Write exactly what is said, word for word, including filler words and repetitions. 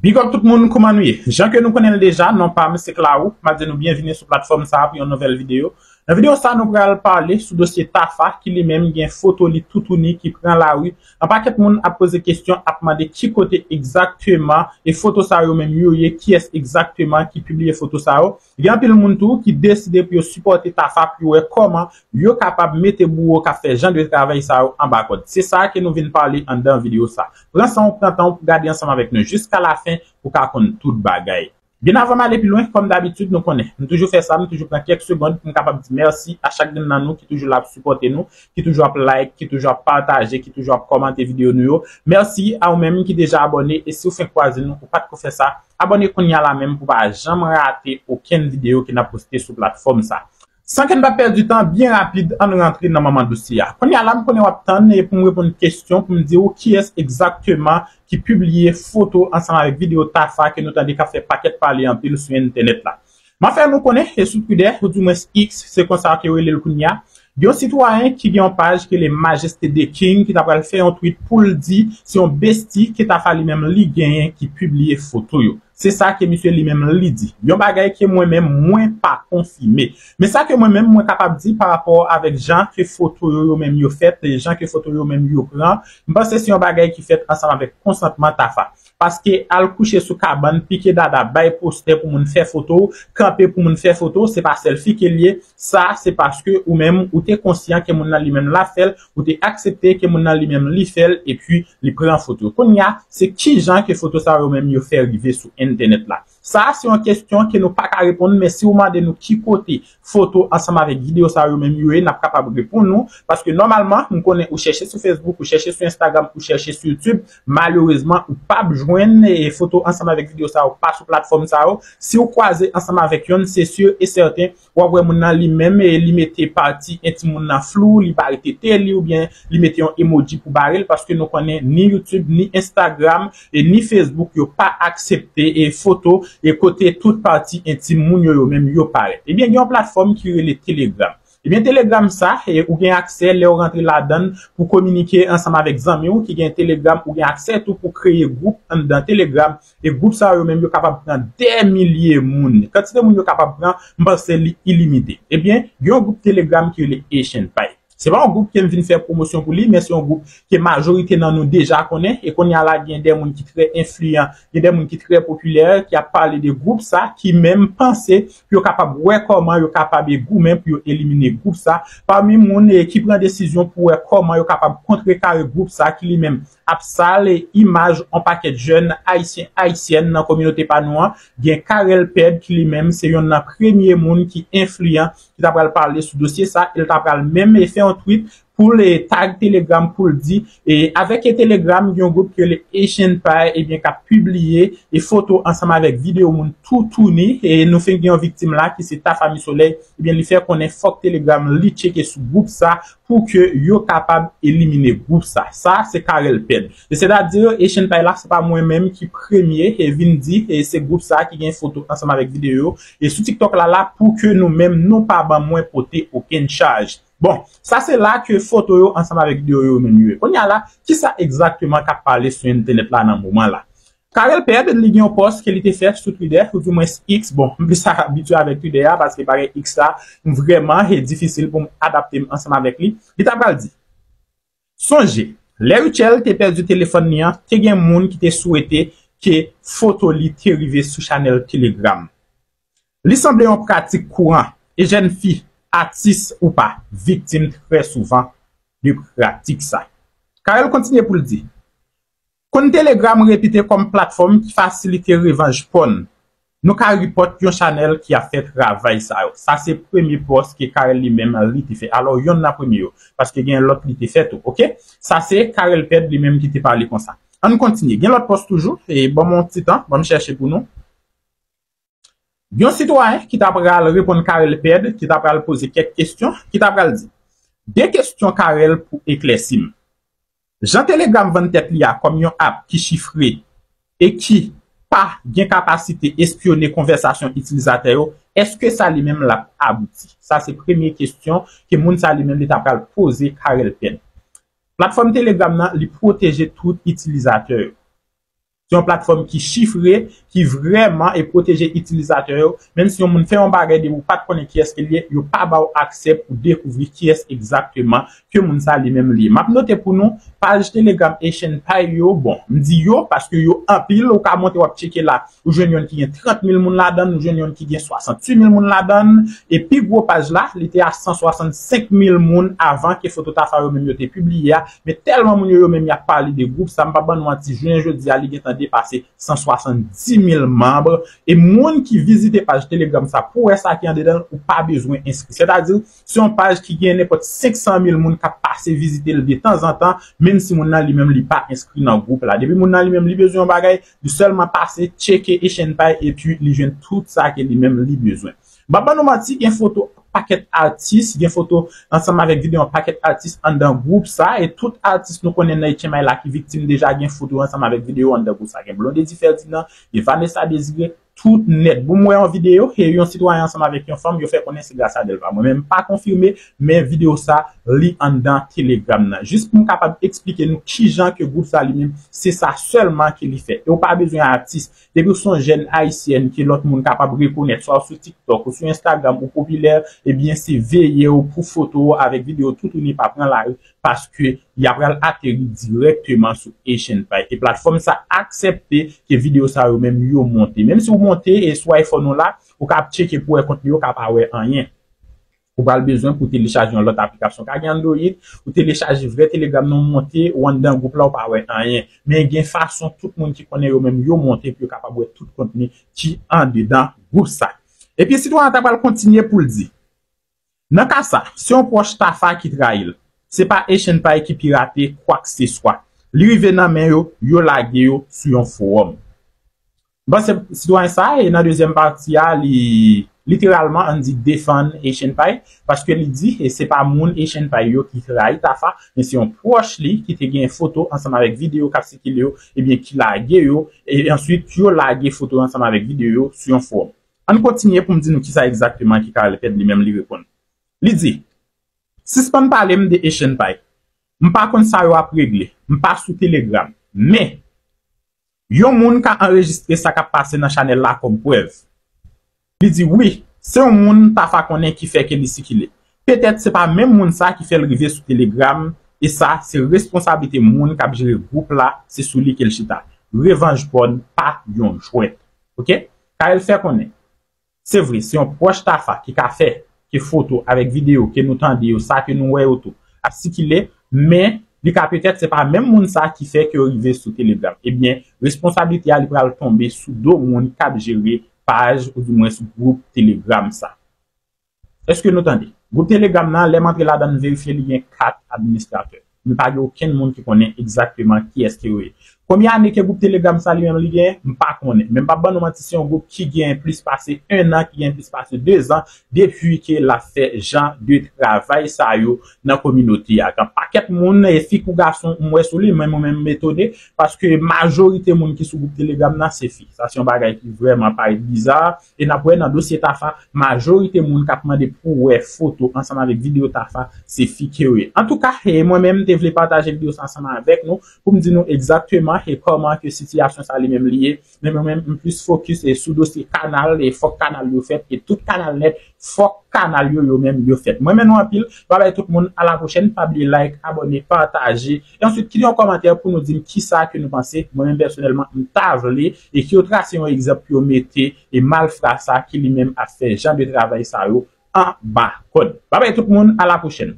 Big up tout moun, kouman nou ye? Jan ke nou konnen l deja, non pa m se Claro. M ap di nou byenvini sou platfòm sa a pou yon nouvèl videyo. Nan videyo sa a, nou pral pale sou dosye Tafa ki li menm gen foto li toutouni ki pran lari. Yon pakèt moun ap poze kesyon, ap mande ki kote egzakteman e foto sa yo menm yo ye, kiyès egzakteman ki pibliye foto sa yo. Gen anpil moun tou ki deside pou yo sipòte Tafa pou yo wè kòman yo kapab mete bouwo k ap fè jan de travay sa yo anba kòd. Se sa ke nou vin pale anndan videyo sa. Pran san w, pran tan w pou gade ansanm avèk nou jiska lafen pou w ka konn tout bagay. Byen avan m ale pi lwen, kòm dabitid, nou konnen, m toujou fè sa, m toujou pran kèk segond pou m kapab di mèsi a chak grenn nan nou ki toujou la ap sipòte nou, ki toujou ap like, ki toujou ap pataje, ki toujou ap kòmante videyo nou yo. Mèsi a ou menm ki deja abòne, e si w fenk kwaze nou, ou pa t ko fè sa, abòne kounye a la menm pou w pa janm rate okenn videyo ke n ap poste sou platfòm sa. San ke n pa pèdi tan, byen rapid, ann rantre nan manman dosye a. Kounye a la, m konnen w ap tann e pou m reponn kesyon, pou m di w kiyès egzakteman ki pibliye foto ansanm avèk videyo Tafa ke nou tande k ap fè pakèt pale anpil sou entènèt la. M ap fè nou konnen, e sou Twitter, oudimwens X, se konsa ke yo rele l kounye a, gen yon sitwayen ki gen yon paj ki rele Majesté the King ki ta pral fè yon tweet pou l di se yon besti ke Tafa li menm li genyen ki pibliye foto yo. Se sa ke misye li menm li di. Yon bagay ke mwen menm mwen pa konfime. Men sa ke mwen menm mwen kapab di pa rapò avèk jan ke foto yo yo menm yo fèt, e jan ke foto yo menm yo pran, m panse se yon bagay ki fèt ansanm avèk konsantman Tafa. Paske al kouche sou kabann, pike dada, bay postè pou moun fè foto, kanpe pou moun fè foto, se pa sèlfi ke l ye. Sa, se paske ou menm, ou te konsyan ke moun nan li menm l ap fè l, ou te aksepte ke moun nan li menm li fè l, epi li pran foto. Kounye a, se kijan ke foto sa yo menm yo fè rive sou entènèt la? Sa a se yon kesyon ke nou pa ka reponn, men si w mande nou ki kote foto ansanm avèk videyo sa yo menm yo ye, n ap kapab reponn nou, paske nòmalman, m konnen ou chèche sou Facebook, ou chèche sou Instagram, ou chèche sou YouTube, malerezman, ou p ap jwenn e foto ansanm avèk videyo sa yo pa sou platfòm sa yo. Si w kwaze ansanm avèk yonn, se si e sèten, w ap wè moun nan li menm, e li mete pati entim moun nan flou, li bare tete li, oubyen li mete yon emoji pou bare l, paske nou konnen ni YouTube, ni Instagram, e ni Facebook, yo pa aksepte e foto e kote tout pati entim moun yo, yo menm yo parèt. Ebyen, gen yon platfòm ki rele Telegram. Ebyen, Telegram sa, e, ou gen aksè lè w rantre ladan l pou kominike ansanm avèk zanmi w ki gen Telegram, ou gen aksè tou pou kreye gwoup anndan Telegram, e gwoup sa yo menm yo kapab pran dè milye moun. Kantite moun yo kapab pran, m panse li ilimite. Ebyen, gen yon gwoup Telegram ki rele Asian Pie. Se pa yon gwoup ke m vin fè pwomosyon pou li, men se yon gwoup ke majorite nan nou deja konnen, e kounye a la gen de moun ki trè enfliyan, gen de moun ki trè popilè, ki ap pale de gwoup sa, ki menm panse pou yo kapab wè kòman yo kapab e goumen pou yo elimine gwoup sa. Pami moun, e, ki pran desizyon pou wè kòman yo kapab kontrekare gwoup sa, ki li menm ap sale imaj yon pakèt jèn ayisyen, ayisyèn nan kominote pa nou an, gen Carel Ped ki li menm se yonn nan premye moun ki enfliyan ki ta pral pale sou dosye sa, e l ta pral menm fè yon tweet pou l tag Telegram pou l di, e avèk e Telegram, gen yon gwoup ki rele Asian Pie, ebyen, k ap pibliye e foto ansanm avèk videyo moun toutouni, e nou fenk gen yon viktim la ki se Tafa Mi Solèy, ebyen, li fè konnen fòk Telegram li tcheke sou gwoup sa pou ke yo kapab elimine gwoup sa. Sa, se Carel Ped. E sètadi, Asian Pie la, se pa mwen menm ki premye e vin di, e se gwoup sa ki gen foto ansanm avèk videyo yo. E sou TikTok la, la, pou ke nou menm, nou pa ban mwen pote okenn chaj. Bon, sa se la ke foto yo ansanm avèk videyo yo menm yo ye. Kounye a la, kisa egzakteman k ap pale sou entènèt la nan moman la? Carel Ped, li gen yon pòs ke li te fè sou Twitter, oudimwens X. Bon, m plis abitye avèk Twitter a, paske bagay X la, m vrèman, e difisil pou m adapte m ansanm avèk li. Li ta pral di, sonje, lè Rutshelle te pèdi telefòn li an, te gen moun ki te swete ke foto li te rive sou chanèl Telegram. Li sanble yon pratik kouran, e jèn fi, atis ou pa, viktim trè souvan de pratik sa. Carel kontinye pou l di, konn Telegram repite kòm platfòm ki fasilite revanj pòn. Nou ka ripòt yon chanèl ki ap fè travay sa yo. Sa se premye pòs ke Carel li menm li te fè. Alò, yonn nan premye yo. Paske gen lòt li te fè tou, oke? Sa se Carel Ped li menm ki te pale konsa. Ann kontinye. Gen lòt pòs toujou. E ban m yon ti tan. Ban m chèche pou nou. Yon sitwayen ki ta pral reponn Carel Ped, ki ta pral poze kèk kesyon, ki ta pral di, de kesyon Carel pou eklèsi m. Jan Telegram vann tèt li a kòm yon app ki chifre e ki pa gen kapasite espyone konvèsasyon itilizatè yo, èske sa li menm l ap abouti? Sa se premye kesyon ke moun sa li menm li ta pral poze Carel Ped. Platfòm Telegram nan, li pwoteje tout itilizatè yo. Se yon platfòm ki chifre, ki vrèman e pwoteje itilizatè yo. Menm si yon moun fè yon bagay depi ou pa t konnen kiyès ke l ye, yo pa ba w aksè pou dekouvri kiyès egzakteman ke moun sa li menm li ye. M ap note pou nou, paj Telegram Asian Pie yo, bon, m di yo paske yo anpil, ou ka monte w ap tcheke la, ou jwenn youn ki gen trant mil moun ladan l, ou jwenn youn ki gen swasanntuit mil moun ladan l, e pi gwo paj la, li te a san swasannsenk mil moun avan ke foto Tafa yo menm yo te pibliye a, men tèlman moun yo, yo menm y ap pale de gwoup sa, m p ap ban nou manti, jounen jodi a, li gentan depase san swasanndis mil manm, e moun ki vizite paj Telegram sa pou wè sa ki andedan l, ou pa bezwen enskri. Sètadi, se yon paj ki gen nenpòt senk san mil moun k ap pase vizite l de tanzantan, menm si moun nan li menm li pa enskri nan gwoup la. Depi moun nan li menm li bezwen yon bagay, li sèlman pase, tcheke Asian Pie, epi li jwenn tout sa ke li menm li bezwen. M p ap ban nou manti, gen foto pakèt atis, gen foto ansanm avèk videyo yon pakèt atis anndan gwoup sa, e tout atis nou konnen nan H M I la ki viktim deja gen foto ansanm avèk videyo anndan gwoup sa. Gen Blondedy Ferdinand, gen Vanessa Désiré, tout nèt. Bon, m wè yon videyo, e yon sitwayen ansanm avèk yon fanm, yo fè konnen se gras a Delva. Mwen menm, m pa konfime, men videyo sa, li anndan Telegram nan. Jis pou m kapab eksplike nou kijan ke gwoup sa li menm, se sa sèlman ke li fè. E w pa bezwen atis. Depi w se yon jèn ayisyèn ke lòt moun kapab rekonèt, swa ou sou TikTok, ou sou Instagram, ou popilè, ebyen, se veye w pou foto w avèk videyo toutouni pa pran lari, paske y ap pral ateri dirèkteman sou Asian Pie. E platfòm sa aksepte ke videyo sa yo menm yo monte. Menm si w monte e sou iPhone ou la, ou ka ap tcheke pou wè kontni yo, ou ka pa wè anyen. Ou pral bezwen pou telechaje yon lòt aplikasyon. Ka gen Android, ou telechaje vrè Telegram nan, ou monte, ou anndan gwoup la, ou pa wè anyen. Men gen fason tout moun ki konnen yo menm yo monte pou yo kapab wè tout kontni ki andedan gwoup sa. Epi sitwayen an ta pral kontinye pou l di, nan ka sa, se yon pwòch Tafa ki trayi l. Se pa Asian Pie ki pirate kwakseswa. Li rive nan men yo, yo lage yo sou yon fowòm. M panse sitwayen sa, e nan dezyèm pati a, li literalman, ann di, defann Asian Pie, paske li di, e se pa moun Asian Pie yo ki trayi Tafa, men se yon pwòch li ki te gen foto ansanm avèk videyo k ap sikile yo, ebyen, ki lage yo, e answit, yo lage foto ansanm avèk videyo yo sou yon fowòm. Ann kontinye pou m di nou kisa egzakteman ke Carel Pèd li menm li reponn. Li di, sispann pale m de Asian Pie. M pa konn sa yo ap regle. M pa sou Telegram. Men, yon moun ka anrejistre sa k ap pase nan chanèl la kòm prèv. Li di wi, se yon moun Tafa konnen ki fè ke li sikile. Petèt se pa menm moun sa ki fè l rive sou Telegram, e sa se responsablite moun k ap jere gwoup la, se sou li ke l chita. Revanj pòn pa yon jwèt. Oke? Carel fè konnen. Se vre, se yon pwòch Tafa ki ka fè ke foto avèk videyo ke nou tande yo, sa ke nou wè yo tou, ap sikile, men li ka petèt se pa menm moun sa ki fè ke yo rive sou Telegram. Ebyen, responsablite a li pral tonbe sou do moun k ap jere paj oudimwens gwoup Telegram sa. Èske nou tande? Gwoup Telegram nan, lè m antre ladan l, m verifye li gen kat administratè. Men pa gen okenn moun ki konnen egzakteman kiyès ke yo ye. Konbyen ane ke gwoup Telegram sa li menm li genyen? M pa konnen. Men m p ap ban nou manti, se yon gwoup ki genyen plis pase en an, ki genyen plis pase de zan depi ke l ap fè jan de travay sa yo nan kominote a. Gen pakèt moun, e fi kou gason, m wè sou li, men mwen menm m etone, paske majorite moun ki sou gwoup Telegram nan se fi. Sa se yon bagay ki vrèman parèt biza. E n ap wè nan dosye Tafa, majorite moun k ap mande pou wè foto ansanm avèk videyo Tafa, se fi ke yo ye. Antouka, e mwen menm, m te vle pataje videyo sa ansanm avèk nou, pou m di nou egzakteman e kòman ke sitiyasyon sa li menm li ye. Men mwen menm, m plis fokis e sou dosye kanal, e fòk kanal yo fèt, e tout kanal nèt, fòk kanal yo, yo menm, yo fèt. Mwen renmen nou anpil, babay tout moun, a la pwochèn, pa bliye like, abòne, pataje, e answit kite yon kòmantè pou nou di m kisa ke nou panse. Mwen menm pèsonèlman, m ta vle e ke yo trase yon egzanp pou yo mete e malfra sa ki li menm ap fè jan de travay sa yo anba kòd. Babay tout moun, a la pwochèn.